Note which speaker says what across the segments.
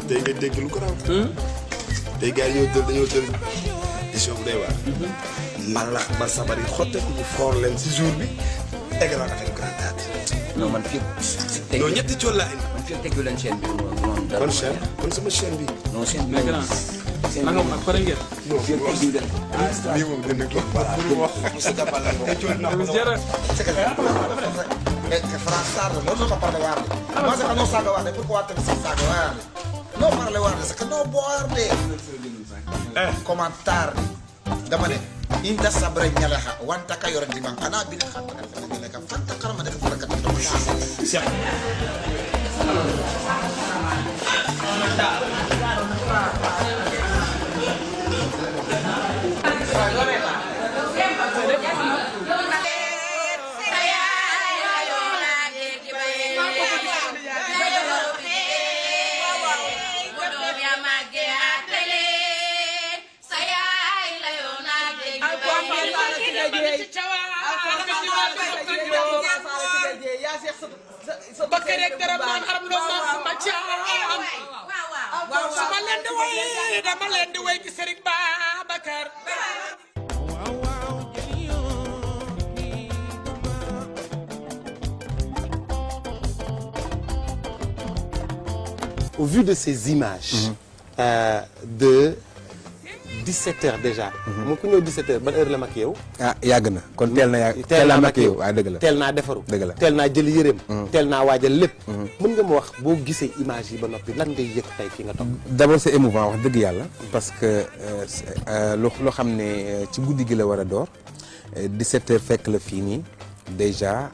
Speaker 1: tey nga dégg lu ko raw. tey gars yi dañoo jël décision bu doy waar. mbalax ba sabar yi xotteeku ñu foor leen si jour bi tegaloo affaire grand théâtre.
Speaker 2: non man fii.
Speaker 1: non ñetti cool laa indi.
Speaker 2: man fii teggu leen chaîne bi moom.
Speaker 1: kon chaîne kon sama chaîne bi.
Speaker 2: non chaîne bi
Speaker 3: mais grand nanga ma pare ngeen.
Speaker 1: non
Speaker 2: fii teggu leen.
Speaker 1: lii moom dina ko voilà pour wax.
Speaker 4: France Sarr non so parle guarda ma se non saga guarda per quattro si saga guarda non parle guarda se no guarda commentar dama ne inta sabre nyala ha wanta ka yoran dimang ana bin khat ka ne ka fanta karama de ka ka
Speaker 5: Bakar rek dara man aram lo ma caam sama leen di way dama leen di way ci Serigne Babacar
Speaker 6: Au vu de ces images de 17h déjà. mu ku ñëw 17h ban heure la mag yow.
Speaker 7: ah yàgg na kon teel naa mag yow waaw dëgg la
Speaker 6: teel naa defaru.
Speaker 7: dëgg la
Speaker 6: teel naa jël yëreem. teel naa waajal lépp. mën nga ma wax boo gisee image yi ba noppi lan ngay yëg tey fi nga toog.
Speaker 7: d'abord c'est émouvant wax dëgg yàlla parce que loo xam ne ci guddi gi la war a door 17h fekk la fii nii déjà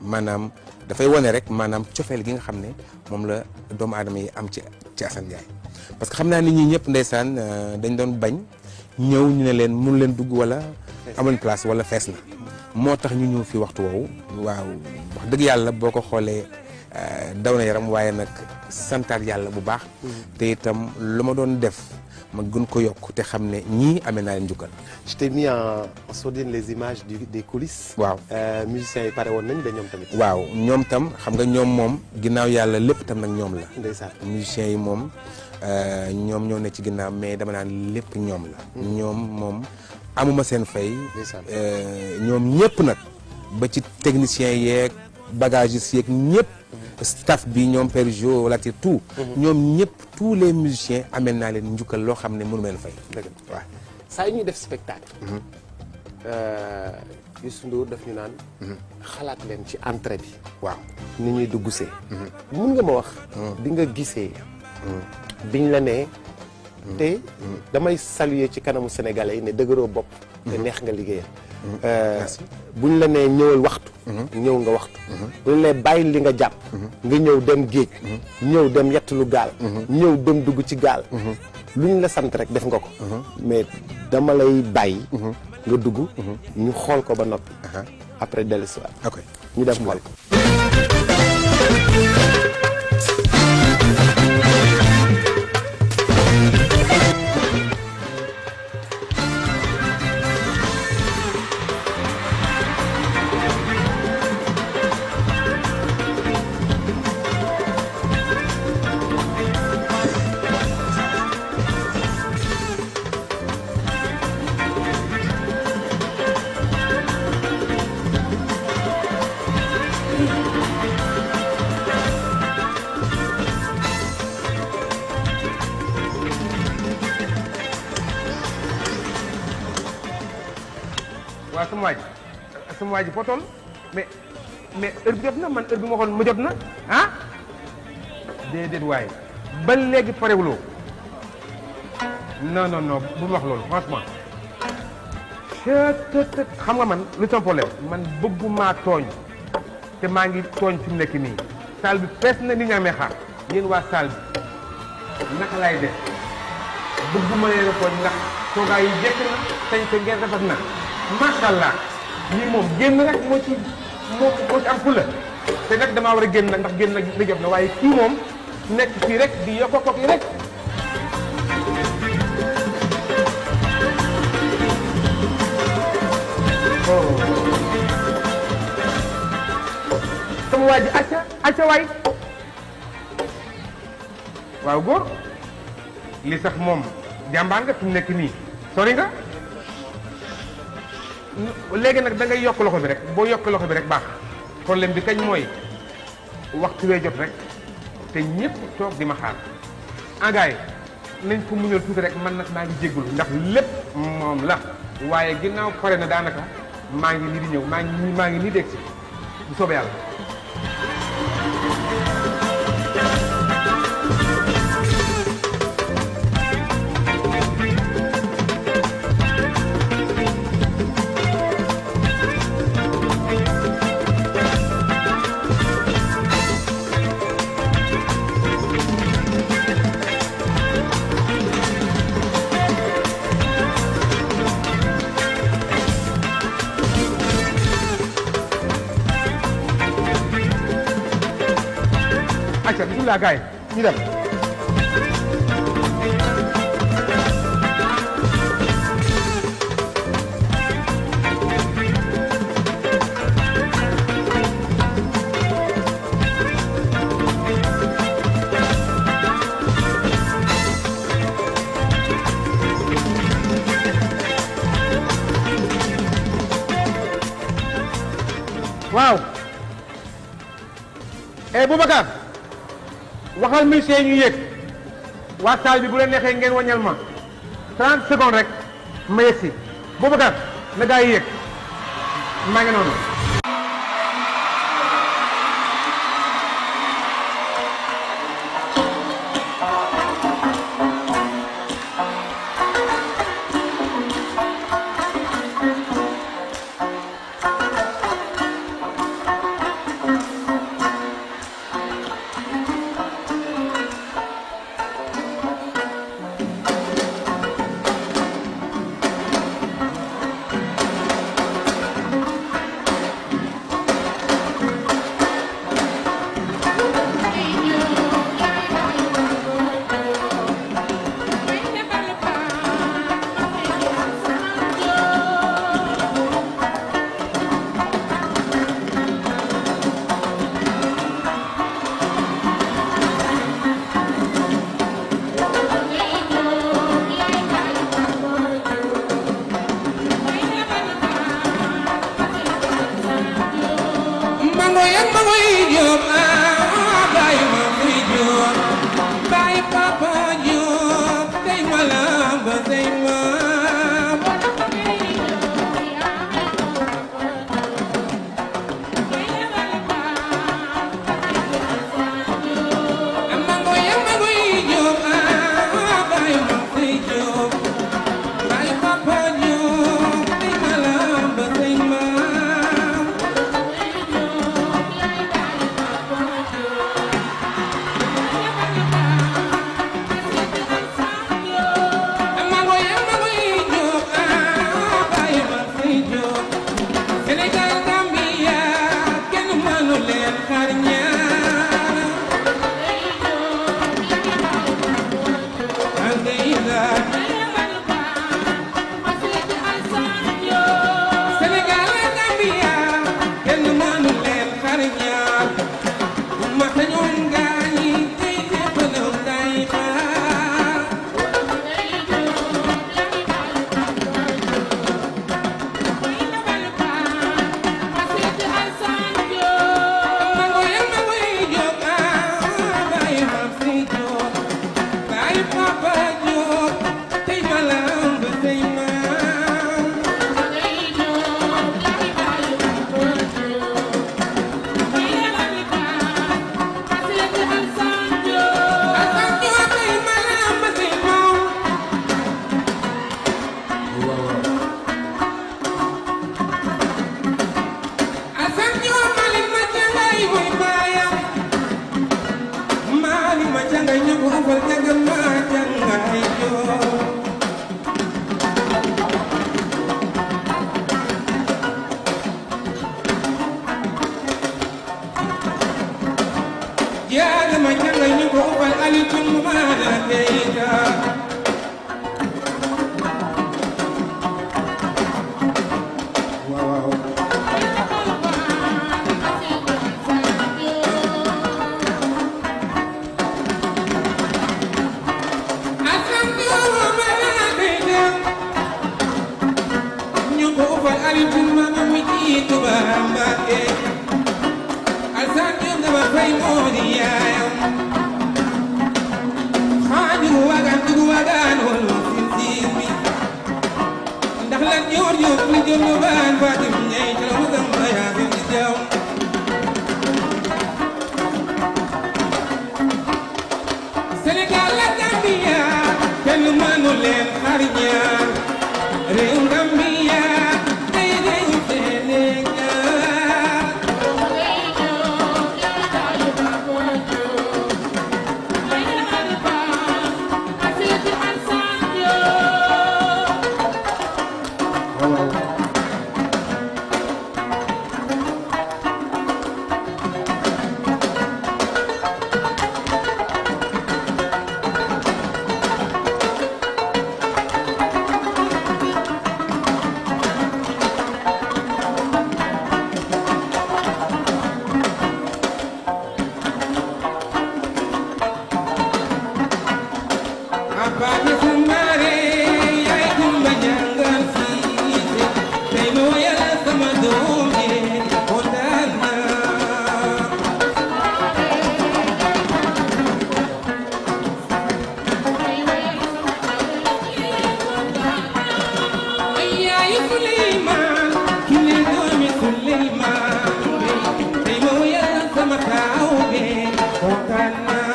Speaker 7: maanaam dafay wane rek maanaam cofeel gi nga xam ne moom la doomu aadama yi am ci Assane Ndiaye parce que xam naa nit ñi ñëpp ndeysaan dañ doon bañ ñëw ñu ne leen mun leen dugg wala amuñ place wala fees na moo tax ñu ñëw fi waxtu woowu waaw wax dëgg yàlla boo ko xoolee daw na yaram waaye nag santaat yàlla bu baax te itam lu ma doon def ma gën ko yokk te xam ne ñii amee naa leen njukkal.
Speaker 6: je t'ai mis en sourdine les images des coulisses.
Speaker 7: waaw
Speaker 6: musiciens yi pare woon nañ de ñoom tamit.
Speaker 7: waaw ñoom tam xam nga ñoom moom ginnaaw yàlla lépp tam nag ñoom la.
Speaker 6: ndeysaan
Speaker 7: musiciens yi moom ñoom ñoo ne ci ginnaaw mais dama naan lépp ñoom la. ñoom moom amuma seen fay. ñoom ñëpp nag ba ci techniciens yeeg bagagistes yeeg ñëpp. staff bi ñoom Père Jo wala tout. ñoom ñëpp tous les musiciens amee naa leen njukkal loo xam ne mënu leen fay.
Speaker 6: dëgg la waaw saa yu ñuy def spectacle. Youssou Ndour daf ñu naan. xalaat leen ci entrée bi.
Speaker 7: waaw
Speaker 6: ni ñuy dugg see. mun nga ma wax. bi nga gisee. biñ la nee. te damay saluer ci kanamu sénégalais yi ne dëgëroo bopp. te neex nga liggéeyal. buñ la nee ñëwal waxtu. ñëw nga waxtu. buñ la nee bàyyi li nga jàpp. nga ñëw dem géej. ñëw dem yettalu gaal. ñëw dem dugg ci gaal. luñ la sant rek def nga ko. mais dama lay bàyyi. nga dugg. ñu xool ko ba noppi. après dellu si waat.
Speaker 7: ok
Speaker 6: ñu dem xool ko.
Speaker 8: waaw sama waa ji foo toll mais heure bi jot na man heure bi ma waxoon ma jot na ah déedéet waaye ba léegi parewuloo non bu ma wax loolu franchement xam nga man lu sama problème man bëgguma tooñ te maa ngi tooñ fi mu nekk nii salle bi fees na nit ñaa may xaar yéen waa salle bi naka laay def bëgguma leen a tooñ ndax toogaay yi jekk na sañ te ngeen rafet na macha allah lii moom génn rek moo ci am fula te nag damaa war a génn nag ndax génn nag li jot na waaye kii moom nekk fii rek di yokk kook yi rek. sama waa ji acca waay waaw góor li sax moom jàmbaar nga fi mu nekk nii sori nga léegi nag da ngay yokk loxo bi rek boo yokk loxo bi rek baax problème bi kañ mooy waxtu wee jot rek te ñëpp toog di ma xaar engrais nañ ko muñal tuuti rek man nag maa ngi jéggul ndax lépp moom la waaye ginnaaw pare na daanaka maa ngi nii di ñëw maa ngi nii dégg si bu soobee yàlla. acca bismillah gaay ñu dem waaw Boubacar waxal musicien ñu yéeg waa salle bi bu leen neexee ngeen wañal ma 30 secondes rek ma yegg si Boubacar na gaa yi yéeg maa ngi noonu. Sénégal la Gambia kenn mënu leen xar ñaar réew Gambia day réew Sénégal Abadi Sumare yaay Kumba Jangal Siise tey ma woyal sama doom ji kontaan naa yaay Suleymaan ki ne doomi Suleymaan tey ma woyal sama taaw bi kontaan naa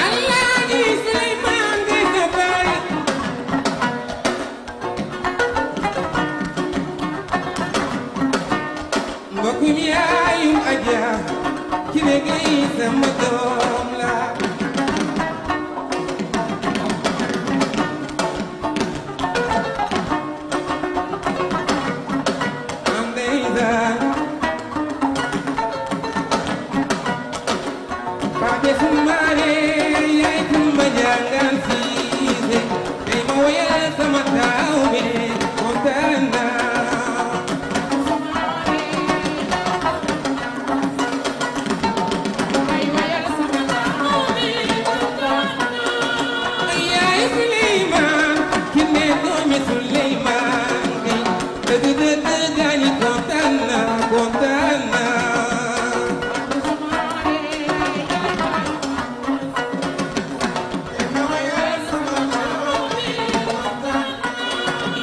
Speaker 8: Alaaji Suleymaan di sa baay mbokkum yaayum Aja ki ne gay sama doom la am ndeysaan Paate Sumare yaay Kumba Jangal Siise tey ma woyal sama taaw bi kontaan naa yaay Suleymaan ki ne doomi Suleymaan dëgg dëgg gaañi kontaan naa kontaan naa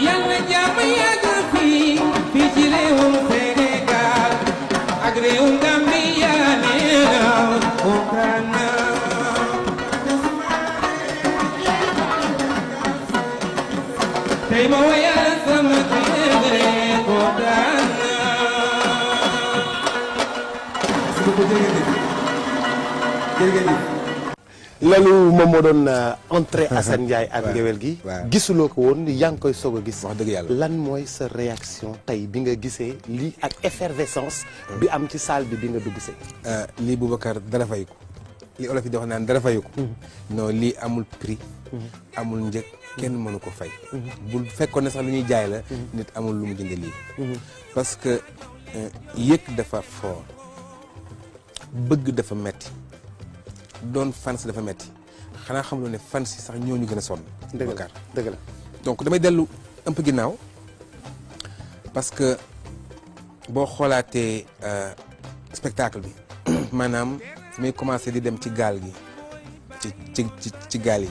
Speaker 8: yàlla jàmm yàgg fii ci réewum Sénégal ak réewum Gambia nee naa kontaan naa tey ma woyal sama téere kontaan
Speaker 6: loolu moom moo doon entrée Assane Ndiaye ak ngewel gi
Speaker 7: waaw.
Speaker 6: gisuloo ko woon yaa ngi koy soog a gis
Speaker 7: wax dëgg yàlla.
Speaker 6: lan mooy sa réaction tey bi nga gisee lii ak effervescence bi am ci salle bi nga dugg see
Speaker 7: lii Boubacar dara fay ko li olof yi di wax naan dara fayu ko non lii amul prix amul njëg kenn mënu ko fay bu fekkoon ne sax lu ñuy jaay la nit amul lu mu jënde lii parce que yëg dafa fort bëgg dafa metti doon fans dafa metti xanaa xamuloo ne fans yi sax ñooñu gën a sonn
Speaker 6: dëgg la
Speaker 7: Boubacar
Speaker 6: dëgg la
Speaker 7: donc damay dellu un peu ginnaaw parce que boo xoolaatee spectacle bi maanaam fi may commencé di dem ci gaal gi ci gaal yi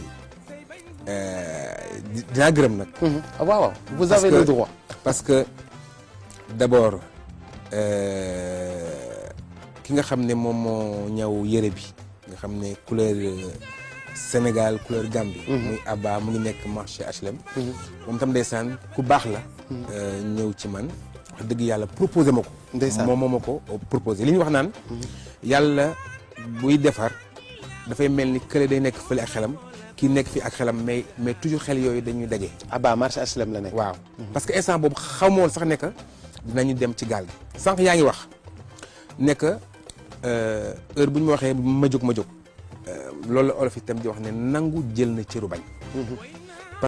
Speaker 7: dinaa gërëm nag.
Speaker 6: waaw vous avez le droit.
Speaker 7: parce que d'abord ki nga xam ne moom moo ñëw yére bi nga xam ne couleur Sénégal couleur Gambie. muy Abba mu ngi nekk marché HLM. moom tam ndeysaan ku baax la. ñëw ci man wax dëgg yàlla proposé ma ko.
Speaker 6: ndeysaan
Speaker 7: moom moo ma ko proposé li ñu wax naan. yàlla buy defar dafay mel ni kële day nekk fële ak xelam kii nekk fi ak xelam mais toujours xel yooyu dañuy daje.
Speaker 6: Abba marché HLM la nekk.
Speaker 7: waaw parce que instant boobu xamoon sax ne que dinañu dem ci gaal gi. sànq yaa ngi wax ne que heure bu ñu ma waxee ma jóg loolu la olof itam di wax ne nangu jël na cëru bañ.